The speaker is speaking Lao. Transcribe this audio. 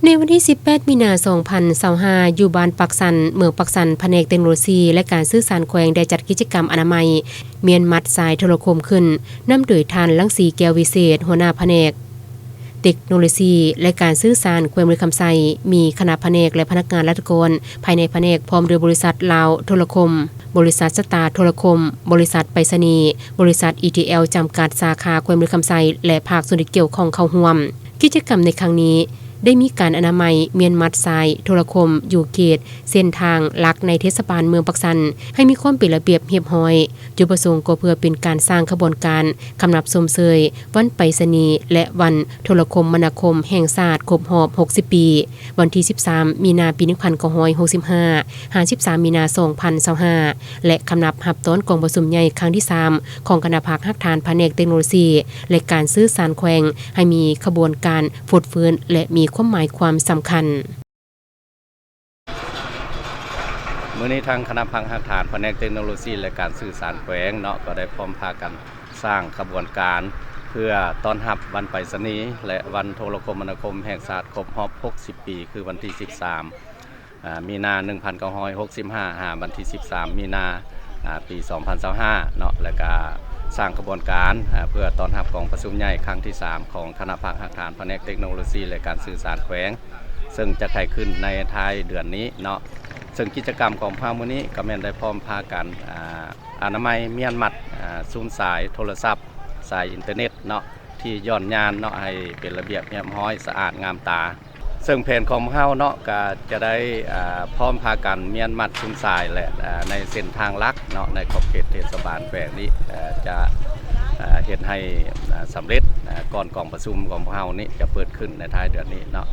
ໃນວັນທີສິບແປດ ມີນາ ສອງພັນຊາວຫ້າ ຢູ່ບ້ານປາກຊັນ ເມືອງປາກຊັນ, ພະແນກເຕັກໂນໂລຊີ ແລະ ການສື່ສານແຂວງ ໄດ້ຈັດກິດຈະກຳອະນາໄມ ມ້ຽນມັດສາຍໂທລະຄົມຂຶ້ນ, ນຳໂດຍທ່ານ ລັງສີ ແກ້ວວິເສດ ຫົວໜ້າພະແນກເຕັກໂນໂລຊີ ແລະ ການສື່ສານແຂວງບໍລິຄຳໄຊ, ມີຄະນະພະແນກ ແລະ ພະນັກງານລັດຖະກອນພາຍໃນພະແນກ ພ້ອມດ້ວຍບໍລິສັດລາວໂທລະຄົມ, ບໍລິສັດສະຕາໂທລະຄົມ, ບໍລິສັດໄປສະນີ, ບໍລິສັດ ອີທີແອລ ຈຳກັດ ສາຂາແຂວງບໍລິຄຳໄຊ ແລະ ພາກສ່ວນທີ່ກ່ຽວຂ້ອງເຂົ້າຮ່ວມ. ກິດຈະກຳໃນຄັ້ງນີ້ ໄດ້ມີການອະນາໄມມ້ຽນມັດສາຍໂທລະຄົມຢູ່ເຂດເສັ້ນທາງຫຼັກໃນເທດສະບານເມືອງປາກຊັນ ໃຫ້ມີຄວາມເປັນລະບຽບຮຽບຮ້ອຍ. ຈຸດປະສົງກໍເພື່ອເປັນການສ້າງຂະບວນການຄຳນັບຊົມເຊີຍວັນໄປສະນີ ແລະ ວັນໂທລະຄົມມະນາຄົມແຫ່ງຊາດຄົບຮອບຫົກສິບປີ, ວັນທີສິບສາມ ມີນາ ປີໜຶ່ງພັນເກົ້າຮ້ອຍຫົກສິບຫ້າ ຫາ ສິບສາມ ມີນາ ສອງພັນຊາວຫ້າ ແລະ ຄຳນັບຮັບຕ້ອນກອງປະຊຸມໃຫຍ່ຄັ້ງທີສາມ ຂອງຄະນະພັກຮາກຖານພະແນກເຕັກໂນໂລຊີ ແລະ ການສື່ສານແຂວງ ໃຫ້ມີຂະບວນການຟົດຟື້ນ ແລະ ມີຄວາມໝາຍຄວາມສຳຄັນ. ມື້ນີ້ທາງຄະນະພັກຮາກຖານພະແນກເຕັກໂນໂລຊີ ແລະ ການສື່ສານແຂວງເນາະ ກໍໄດ້ພ້ອມພາກັນສ້າງຂະບວນການ ເພື່ອຕ້ອນຮັບວັນໄປສະນີ ແລະ ວັນໂທລະຄົມມະນາຄົມແຫ່ງຊາດຄົບຮອບຫົກສິບປີ ຄືວັນທີສິບສາມ ອາ ມີນາ ໜຶ່ງພັນເກົ້າຮ້ອຍຫົກສິບຫ້າ ຫາ ວັນທີສິບສາມ ມີນາ ອາ ປີສອງພັນຊາວຫ້າເນາະ ແລະກະສ້າງຂະບວນການ ອາ ເພື່ອຕ້ອນຮັບກອງປະຊຸມໃຫຍ່ຄັ້ງທີສາມ ຂອງຄະນະພັກຮາກຖານພະແນກເຕັກໂນໂລຊີ ແລະ ການສື່ສານແຂວງ ເຊິ່ງຈະໄຂຂຶ້ນໃນທ້າຍເດືອນນີ້ເນາະ. ເຊິ່ງກິດຈະກຳຂອງພວກເຮົາມື້ນີ້ກໍແມ່ນໄດ້ພ້ອມພາກັນ ອາ ອະນາໄມມ້ຽນມັດ ອາ ຊຸມສາຍໂທລະສັບ ສາຍອິນເຕີເນັດເນາະ ທີ່ຢ່ອນຍານເນາະ ໃຫ້ເປັນລະບຽບຮຽບຮ້ອຍ ສະອາດງາມຕາ. ເຊິ່ງແຜນຂອງພວກເຮົາເນາະ ກະຈະໄດ້ ອາ ພ້ອມພາກັນມ້ຽນມັດຊຸມສາຍ ແລະ ອາ ໃນເສັ້ນທາງຫຼັກເນາະ ໃນຂອບເຂດເທດສະບານແຂວງນີ້ ອາ ຈະ ອາ ເຮັດໃຫ້ ອາ ສຳເລັດ ອາ ກ່ອນກອງປະຊຸມຂອງພວກເຮົານີ້ຈະເປີດຂຶ້ນໃນທ້າຍເດືອນນີ້ເນາະ.